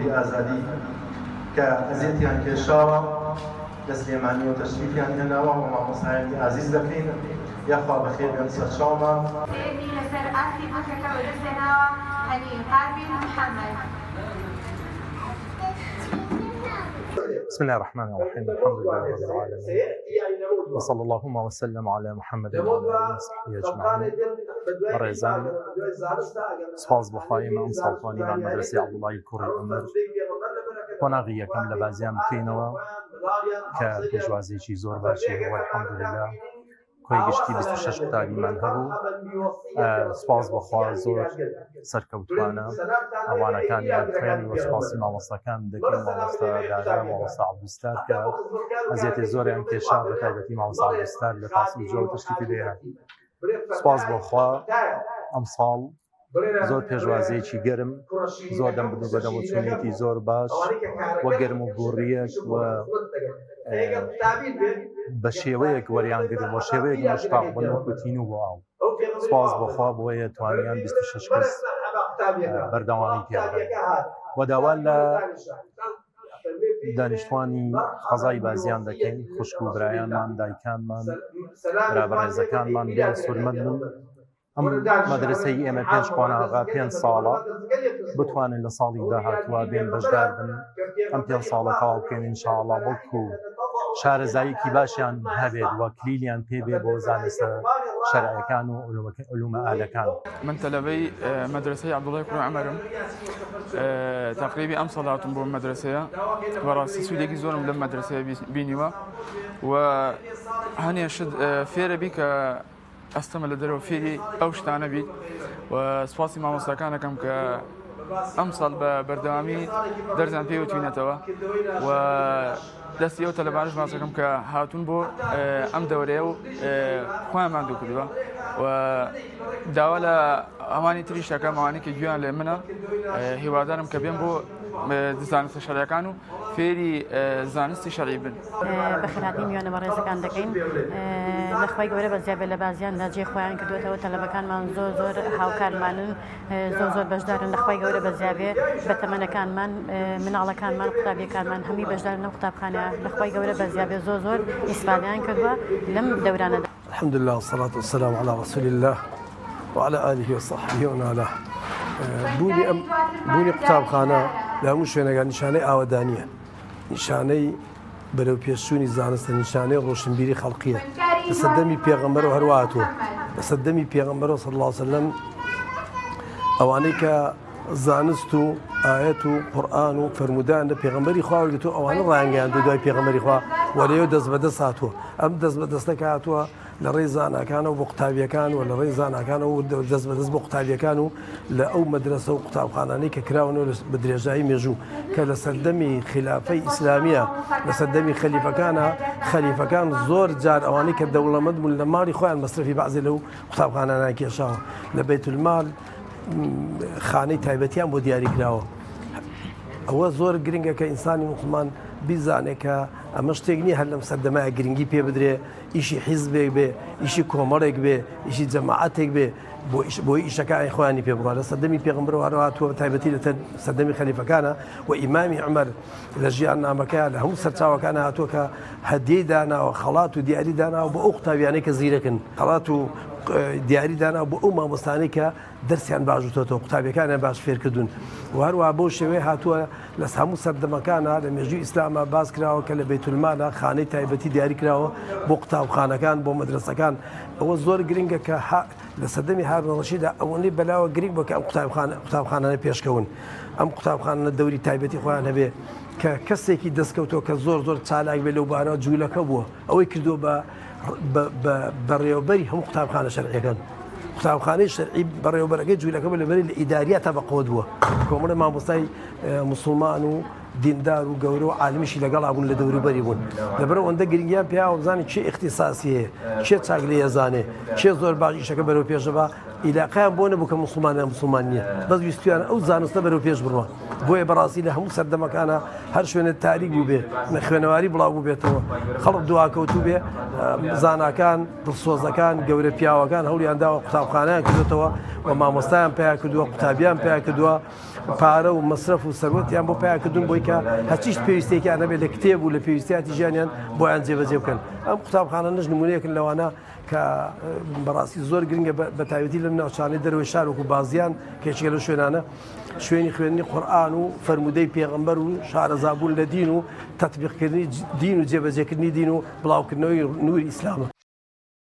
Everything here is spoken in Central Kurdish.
تەڤگەری ئازادی کە ئەزیەتیان کێشاوە لە سلێمانیەوە تەشریفیان هێناوە و مامۆستایانی ئازیز دەکەین یاخوا بەخێر بێن سەرچاومان. سێیەمی لەسەر ئاستی بوتەکە بەدەستهێناوە، هەنی قابیل محەمەد. بسم الله الرحمن الرحيم الحمد لله رب العالمين وصلى اللهم وسلم على محمد وعلى آله وصحبه اجمعين بەڕێزان سپاس بۆ خوای ئێمە ئەمساڵ توانیمان مەدرەسەی عەبدوڵای کوڕی عومەر قۆناغی یەکەم لە بازیان بکەینەوە کە پێشوازیەکی زۆر باشی هەبوو الحمدلله کۆی گشتی 26 قوتابیمان هەبوو سپاس بۆخوا زۆر سەرکەوتوانە ئەوانەکانیان خوێن و سپاسی مامۆستاکان دەکەین مامۆستا دارا مامۆستا عەبدولستار کە ئەزیەتی زۆریان کێشا بە تایبەتی مامۆستا عەبدولستار لە تاسڵجەوە تەشریفی لێرە سپاس بۆخوا ئەمساڵ زۆر پێشوازیەکی گەرم زۆر دەم بدو بەدەمە چونێکی زۆر باش و گەرم و گوڕیەک و بە شێوەیەک وەریانگرن بۆ شێوەیەک مشتاق بن وەکو تین و بۆ ئاو سپاس بۆخوا بۆیە توانیان 26 کەس بەردەوامی پێ بدەن و داوا لە دانیشتوانی قەزای بازیان دەکەین خوشک و برایانمان دایکانمان برا بەڕێزەکانمان بێن سوودمەند بن ئەم مەدرسەی ئێمە پێنج قۆناغە پێنج ساڵە بتوانن لە ساڵی داهاتوە بێن بەشدار بن ئەم پێنج ساڵە تەواو بکەین ئینشاءڵڵا بەڵکو شارەزاییکی باشیان هەبێت و کلیلیان پێ بێ بۆ زانستە شەرعەکان و علومە ئالەکان. من تەلەبەی مەدرەسەی عەبدوڵای کوڕی عومەرم تەقریبی ئەم ساڵ هاتوم بۆ مەدرەسەیە بەڕاستی سوودێکی زۆرم لەم مەدرەسەیە بینیوە و هەنێ شت فێرە بی کە ئەستەمە لە دەرەوە فێری ئەو شتانە بیت و سوپاسی مامۆستاکانەکەم کە ئەم ساڵ بە بەردەوامی دەرزان پێ وتوینەتەوە و دەستی ئەو تەلەبانش ماسەکەم کە هاتوون بۆ ئەم دەورەیە و خۆیان ماندوو کردووە و داوا لە ئەوانی تریش دەکەم ئەوانی کە گوێیان لێ منە هیوادارم کە بێن بۆ زانستە شەرعەکان و فێری زانستی شەرعی بن. بەخێرهاتنی میوانە بەڕێزەکان دەکەین لە خوای گەورە بەزیابێ لە بازیاندا جێ خۆیان کردوێتەوە تەلەبەکانمان زۆر زۆر هاوکارمانن زۆر زۆر بەشدارن لە خوای گەورە بەزیابێ بە تەمەنەکانمان مناڵەکانمان قوتابیەکانمان هەمی بەشدارن لەم قوتابخانە لە خوای گەورە بەزیابێ زۆر زۆر ئیسفادەیان کردووە لەم دەورانەدا. الحمد لله والصلاة والسلام على رسول الله وعلى آله وصحبه ومن والاه بوونی ئەم بوونی قوتابخانە لە هەموو شوێنەکان نیشانەی ئاوەدانییە نیشانەی بەرەو پێشچوونی زانستە نیشانەی ڕۆشنبیری خەڵقیە لە سەردەمی پێغەمبەرەوە هەروە هاتووە لە سەردەمی پێغەمبەرەوە صلی الله علیه وسلم ئەوانەی کە زانست و ئاەت و قورآن و فەرمودان لە پێغەمبەری خوا وەرگرتووە ئەوانە ڕایانگەیاندووە دوای پێغەمبەری خوا و لەوێ دەست بەدەست هاتووە ئەم دەست بەدەستەکە هاتووە لە ڕێی زاناکانەوە بۆ قوتابیەکان و لە ڕێی زاناکانەوە دەست بەدەست بۆ قوتابیەکان و لە ئەو مەدرەسە و قوتابخانانەی کە کراونەوە بە درێژایی مێژوو کە لە سەردەمی خلافەی ئیسلامیە لە سەردەمی خەلیفەکانە خەلیفەکان زۆر جار ئەوانەی کە دەوڵەمەند بوون لە ماڵی خۆیان مەسرەفی بەعزێ لەو قوتابخانانە کێشاوە لە بەیتولمال خانەی تایبەتیان بۆ دیاری کراوە ئەوە زۆر گرنگە کە ئینسانی موسڵمان بیزانێ کە ئەمە شتێک نییە هەر لەم سەردەمایە گرنگی پێ بدرێ ئیشی حیزبێک بێ ئیشی کۆمەڵێک بێ ئیشی جەماعەتێک بێ بۆ ئیش بۆی ئیشەکانی خۆیانی پێ بڕوا لە سەردەمی پێغەمبەرەوە هەروە هاتووە بە تایبەتی لە سەردەمی خەلیفەکانە و ئیمامی عومەر لە ژیان نامەکە لە هەموو سەرچاوەکان هاتووە کە هەدیەی داناوە خەڵات و دیاری داناوە بۆ ئەو قوتابیانەی کە زیرەکن خەڵات و دیاری داناوە بۆ ئەو مامۆستانەی کە دەرسیان باش وتۆتەوە قوتابیەکانیان باش فێرکردوون و هەروەها بەو شێوەیە هاتووە لە هەموو سەردەمەکانە لە مێژووی ئیسلامە باس کراوە کە لە بەیتولمالە خانەی تایبەتی دیاری کراوە بۆ قوتابخانەکان بۆ مەدرەسەکان ئەوە زۆر گرنگە کە لە سەردەمی هارون ڕەشیدا ئەوەندەی بەلاوە گرنگ بووە کە ئەم قوتابخانە قوتابخانانە پێشکەون ئەم قوتابخانە دەوری تایبەتی خۆیان هەبێ کە کەسێکی دەستکەوتەوە کە زۆر زۆر چالاک بێ لەو بارەوە جوولەکە بووە ئەوەی کردووە بە بەڕێوەبەری هەموو قوتابخانە شەرعیەکان قوتابخانەی شەرعی بەڕێوەبەرەکەی جوولەکە بە لەبەری لە ئیداریا تا بەقوت بووە کۆمەڵی مامۆستای مسلمان و دیندار و گەورە و عالمیشی لەگەڵا بوون لە دەوروبەری بوون لەبەر ئەوەندە گرنگیان پیاوە بزانانی چێ اختصاصی هەیە چێ چاک لێ زانێ چێ زۆر باش ئیشەکە بەرەو پێشەبا. ئیلاقەیان بۆ نەبوو کە موسڵمان یان موسڵمان نییە، بەس ویستویانە ئەو زانستە بەرەو پێش بڕوا. بۆیە بەڕاستی لە هەموو سەردەمەکانا هەر شوێنێ تاریک بووبێ، نەخوێنەواری بڵاو بووبێتەوە، خەڵک دواکەوتوو بێ، زاناکان، دڵسۆزەکان، گەورە پیاوەکان هەوڵیان داوە قوتابخانەیان کردۆتەوە و مامۆستایان پەیا کردووە، قوتابیان پەیا کردووە، پارە و مەسرەف و سەروەتیان بۆ پەیا کردوون بۆی کە هەرچیش پێویستێکیان هەبێت لە کتێب و لە پێویستیاتی ژیانیان بۆیان جێبەجێ بکەن. ئەم قوتابخانانەش نموونەیەکن لەوانە. کە بەڕاستی زۆر گرنگە بە تایبەتی لەم ناوچانەی دەرەوەی شار وەکو بازیان کە یەکێکە لەو شوێنانە شوێنی خوێندنی قورئان و فەرموودەی پێغەمبەر و شارەزابوون لە دین و تەتبیقکردنی دین و جێبەجێکردنی دین و بڵاوکردنەوەی نوری ئیسلامە.